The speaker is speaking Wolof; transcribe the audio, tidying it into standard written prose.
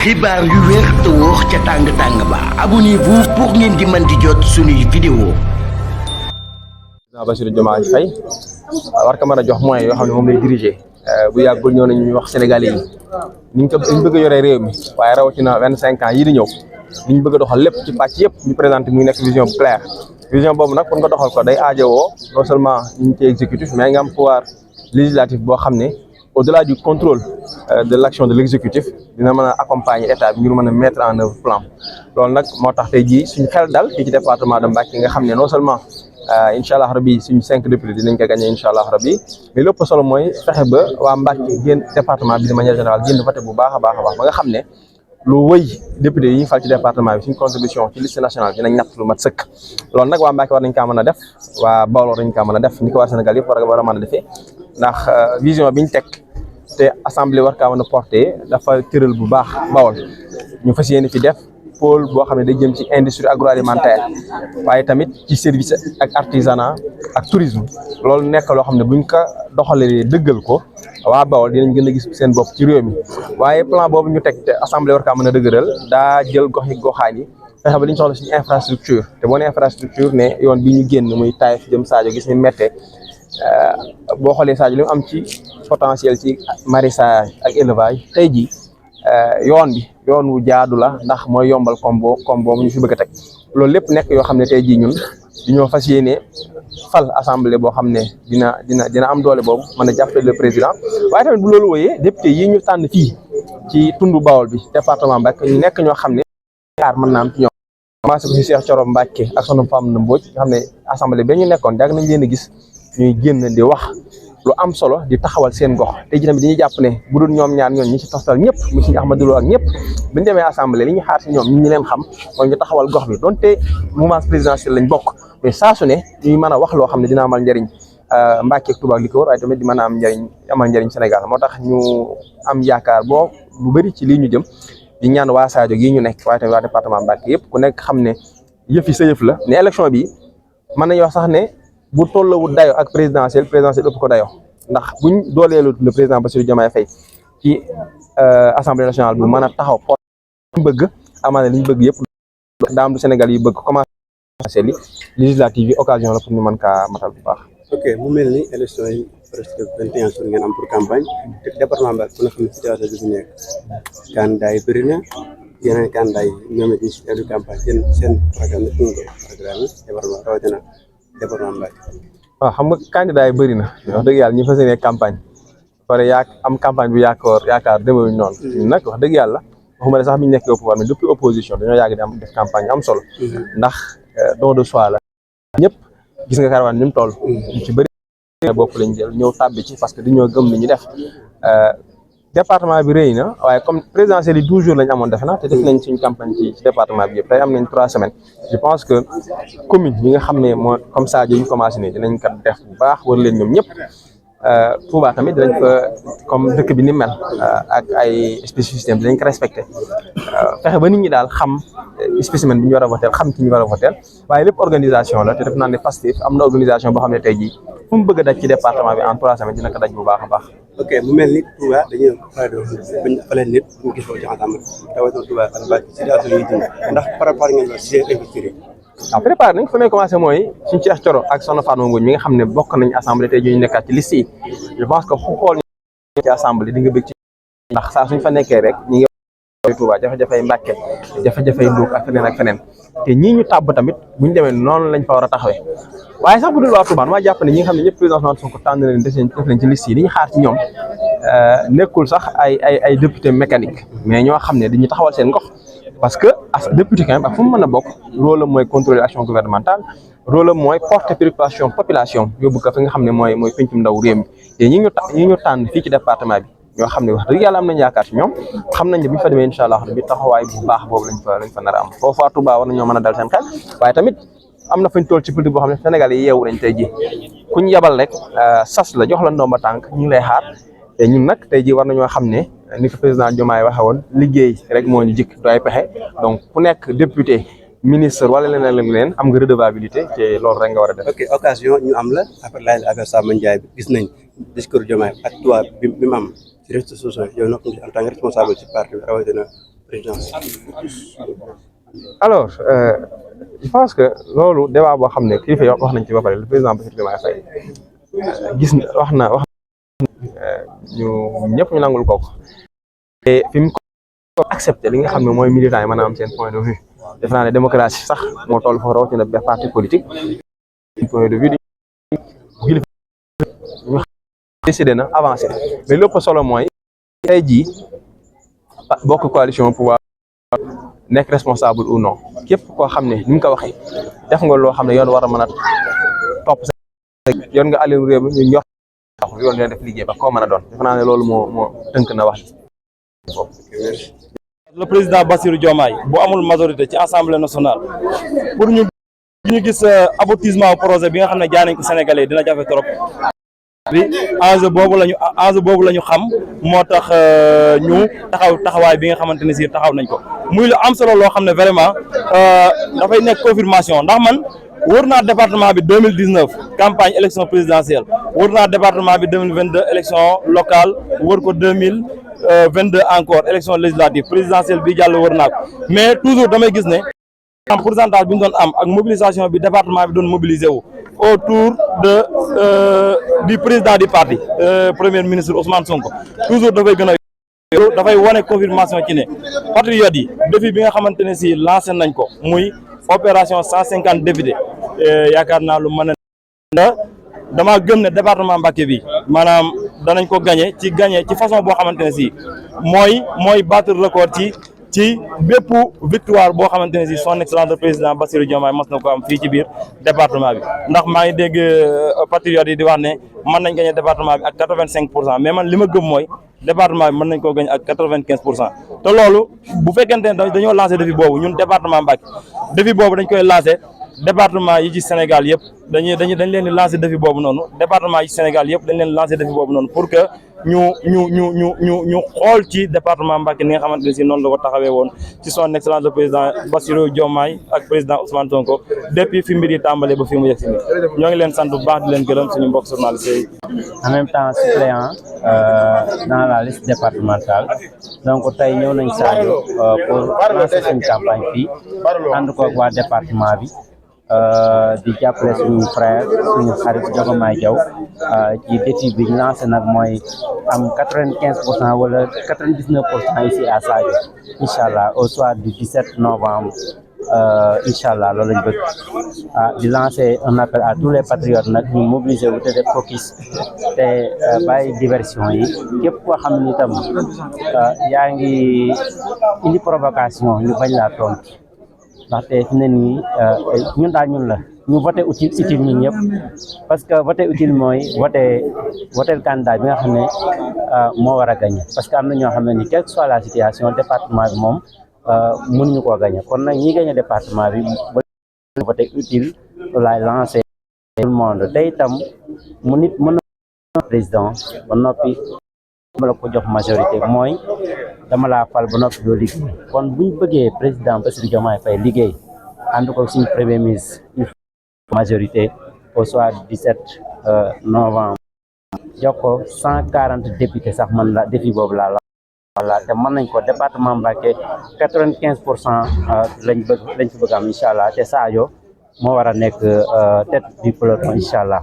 xibaar yu wér te wóor ca tàng ba abonnez-vous pour ngeen di mën di jot suñuy vidéo. Bassirou Diomaye Faye war ka mën a jox moyens yoo xam ne moom lay diriger bu yàggul ñëw nañu wax sénégalais yi ni ñu bëgg a yoree réew mi waaye rawatina 25 ans yi di ñëw ni ñu bëgg a doxal lépp ci pàcc yëpp ñu présenté muy nekk vision bu claire vision boobu nag pour nga doxal ko day aajowoo non seulement ñu ci exécutif mais nga am pouvoir législatif boo xam ne au-delà du contrôle de l'action de l'exécutif dina mën a accompagner état bi ngir mën a mettre en œuvre plan loolu nag moo tax tey jii suñu xel dal fii ci département de Mbacké nga xam ne non seulement incha allah rabi suñu 5 députés dinañ ko gagné incha allah rabi mais lépp solo mooy fexe ba waa Mbacké génn département bi de manière générale génn voté bu baax a baax ba nga xam ne lu wëy député yi ñu fal ci département bi suñu contribution ci liste nationale dinañ natt lu mat sëkk loolu nag waa Mbacké war nañ kaa mën a def waa Bawol war nañ kaa mën a def ni ko waa Sénégal yëpp war a mën a defee ndax vision biñ teg te assemblée war kaa mën a porté dafa tëral bu baax Bawol ñu fas yéene fi def pôle boo xam ne day jëm ci industrie agroalimentaire waaye tamit ci service ak artisanat ak tourisme loolu nekk loo xam ne buñ ko doxalee dëggal ko waa Bawol dinañ gën a gis seen bopp ci réew mi waaye plan boobu ñu teg te assemblée war kaa mën a dëgëral daa jël gox yi goxaan yi fexe ba li ñu soxla suñu infrastructure te boo nee infrastructure ne yoon bi ñu génn muy Taïf jëm Sadio gis ni méttee boo xoolee Sadio li mu am ci potentiel ci maraîchage ak élevage tey jii yoon wu jaadu la ndax mooy yombal combo ñu fi bëgg a teg loolu lépp nekk yoo xam ne tey jii ñun dañoo fas yéene fal assemblée boo xam ne dina am doole boobu mën a jàppale le président waaye tamit bu loolu wooyee député yi ñu tànn fii ci tundu Bawol bi département Mbacké ñu nekk ñoo xam ne yaar mën naa am ci ñoom commencé ko si Cheikh Thioro Mbacké ak sunu femme na Mbodj nga xam ne assemblée ba ñu nekkoon yàgg nañ leen a gis ñuy génn di wax lu am solo di taxawal seen gox te ji tamit dañuy jàpp ne bu dul ñoom ñaar ñi ci tostal ñëpp mu si Ahmadou Lo ak ñëpp bu ñu demee assemblée li ñu xaar si ñoom ñi leen xam mooy ñu taxawal gox bi donte mouvance présidentielle lañ bokk mais saa su ne ñuy mën a wax loo xam ne dina amal njëriñ Mbacké ak Touba li ko wër waaye tamit di mën a amal njëriñ Sénégal moo tax ñu am yaakaar boo lu bëri ci lii ñu jëm di ñaan waa Sadio gii ñu nekk waaye tamit waa département Mbacké yëpp ku nekk xam ne yëf yi sa yëf la ne élection bi mën nañu wax sax ne bu tollawul dayo ak présidentielle ëpp ko dayo ndax buñ dooleelu le président Bassirou Diomaye Faye ci assemblée nationale bu mën a taxaw pour liñ bëgg amaana liñ bëgg yëpp daam du Sénégal yi bëgg commencé li législative yi occasion la pour ñu mën kaa matal bu baax. ok mu mel ni élection yi presque 21 jours ngeen am pour campagne te département Mbacké ku nga xam ne situation bi fi nekk candidat yi bëri na yeneen candidat yi ñoom it ñu si dellu campagne seen programme fu ñu ko programme département rawatina département Mbacké. waaw xam nga candidat yi bëri na wax dëgg yàlla ñu fas yéene campagne pare am campagne bu yaakaar demewuñ noonu ñun nag wax dëgg yàlla waxuma ne sax mi ñu nekk au pouvoir mais depuis opposition dañoo yàgg di am def campagne am solo ndax don de soi la ñëpp gis nga caravane ni mu toll ñu ci bëri bopp lañ jël ñëw tàbbi ci parce que dañoo gëm li ñu def département bi rëy na waaye comme présidentielle yi 12 jours lañ amoon defe na te def nañ suñ campagne ci département bi yëpp tey am nañ 3 semaines je pense que commune yi nga xam ne moo comme ça ñu commencé nii dinañ ko def bu baax war leen ñoom ñëpp Touba tamit dinañ fa comme dëkk bi ni mel ak ay spécificité dinañ ko respecté fexe ba nit ñi daal xam spécimen bi ñu war a voter xam ci ñu war a voter waaye lépp organisation la te def naa ne Pastef am na organisation boo xam ne tey jii fu mu bëgg a daj ci département bi en 3 semaines dina ko daj bu baax a baax. ok mu mel ni Touba dañuy faral di wax buñ falee nit ñu gis ko ci ensemble rawatina Touba ak Mbacké situation yi dund ndax préparé ngeen wax si seen investisseurs yi. waaw préparé nañ fa may commencé mooy suñu Cheikh Thioro ak Soxna Fatma Mbodj mi nga xam ne bokk nañ assemblée tey ñu nekkaat ci liste yi je pense que xu xool ñu ci assemblée di nga bëgg ci ndax saa suñ fa nekkee rek ñi ngi Touba jafe-jafey Mbacké jafe-jafey Ndour ak feneen te ñii ñu tàbb tamit buñu demee noonu lañ fa war a taxawee waaye sax bu dul waa Touba maa jàpp ne ñi nga xam ne ñëpp président Ousmane Sonko tànn leen def leen ci liste yi li ñu xaar ci ñoom nekkul sax ay député mécanique mais ñoo xam ne dañuy taxawal seen gox parce que as député quand même ak fu mu mën a bokk rôle am mooy contrôler action gouvernementale rôle am mooy porter préoccupation population yóbbu ko fi nga xam ne mooy pencum ndaw réew mi te ñi ñu tànn fii ci département bi ñoo xam ne wax dëgg yàlla am nañu yaakaar ci ñoom xam nañ ne bu ñu fa demee incha allah bi taxawaay bu baax boobu lañ fa nar a am foofu waa Touba war nañoo mën a dal seen xel waaye tamit am na fañ toll ci politique boo xam ne Sénégal yi yeewu nañ tey ji ku ñu yabal rek sas la jox la ndomba tànk ñu ngi lay xaar te ñun nag tey ji war nañoo xam ne ni ko président Diomaye waxe woon liggéey rek moo ñu jikk doy pexe donc ku nekk député ministre wala leneen am nga redevabilité te loolu rek nga war a def. ok occasion ñu am la après laaj affaire Samba Ndiaye bi gis nañ discours Diomaye ak toi bi mu am ci réseaux sociaux yow nag en tant que responsable ci parti bi rawatina présidence. alors je pense que loolu débat boo xam ne kilifa yi wax nañ ci ba pare le président Bassirou Diomaye Faye gis na wax ñu ñëpp ñu nangul ko te fi mu ko accepté li nga xam ne mooy militants yi mën a am seen point de vue def naa ne démocratie sax moo toll foofu rawatina benn parti politique point de vue kilifa ñu décidé na avancé mais lépp solo mooy tey jii bokk coalition pouvoir nekk responsable ou non képp koo xam ne ni nga ko waxee def nga loo xam ne yoon war a mën a topp sa yoon nga àlleelu réew mi ñu ñor yoon leen def liggéey ba koo mën a doon def naa ne loolu moo tënk na wax ji. le président Bassirou Diomaye bu amul majorité ci assemblée nationale pour ñu gis aboutissement projet bi nga xam ne jaay nañ ko Sénégalais dina jafe trop. bi enjeu boobu la ñu xam moo tax ñu taxawaay bi nga xamante ne si taxaw nañ ko muy lu am solo loo xam ne vraiment dafay nekk confirmation ndax man wër naa département bi 2019 campagne élection présidentielle wër naa département bi 2022 élection locale wër ko 2022 encore élection législative présidentielle bi jàll wër naa ko mais toujours damay gis ne am pourcentage bi ñu doon am ak mobilisation bi département bi doon mobiliser wu autour de du président du parti premier ministre Ousmane Sonko toujours dafay gën a dafay wane confirmation ci ne patriotes yi défi bi nga xamante ne si lancé nañ ko muy opération 150 députés yaakaar naa lu mën a dama gëm ne département Mbacké bi maanaam danañ ko gagné ci façon boo xamante ne si mooy battre record ci bépp victoire boo xamante ne si son excellence le président Bassirou Diomaye mas na ko am fii ci biir département bi ndax maa ngi dégg patriotes yi di wax ne mën nañ gagné département bi ak 85%, mais man li ma gëm mooy département bi mën nañ koo gagné ak 95%. te loolu bu fekkente ne dañoo lancé défi boobu ñun département Mbacké défi boobu dañ koy lancé département yi ci Sénégal yëpp dañ leen di lancé défi boobu noonu département yi ci Sénégal yëpp dañ leen lancé défi boobu noonu pour que ñu xool ci département Mbacké ni nga xamante ne si noonu la ko taxawee woon ci son excellence le président Bassirou Diomaye ak président Ousmane Sonko depuis fi mbir yi tàmbalee ba fi mu yegg si nii ñoo ngi leen sant bu baax di leen gërëm suñu mbokk journaliste yi. En même temps suppléant dans la liste départementale donc tey ñëw nañ Sadio pour lancer suñu campagne fii ànd ko ak waa département bi di jàppale suñu frère suñu xarit Diomaye Diaw ci défi bi ñu lancé nag mooy am 95% wala 99% ici à Sadio incha allah au soir du 17 novembre incha allah loolu lañ bëgg di lancer un appel à tous les patriotes nag ñu mobiliser wu te def focus te bàyyi diversion yi képp koo xam ni itam yaa ngi indi provocation ñu bañ laa tontu. ndaxte fi ne nii ñun daal ñun la ñu voté utile ñun ñëpp parce que voté utile mooy voté candidat bi nga xam ne moo war a gagné parce que am na ñoo xam ne ni quelle que soit la situation département bi moom mënuñu koo gagné kon nag ñi gagné département bi ba voté utile laay lancé tout le monde te itam mu nit mën na président ba noppi dama la ko jox majorité mooy dama laa fal ba noppi doo liggéey kon buñ bëggee président Bassirou Diomaye Faye liggéey ànd ko suñu premier ministre majorité au soir du 17 novembre jox ko 140 députés sax man la défi boobu laa la te mën nañ ko département Mbacké 95% lañ fi bëgg am incha allah te Sadio moo war a nekk tête du peloton incha allah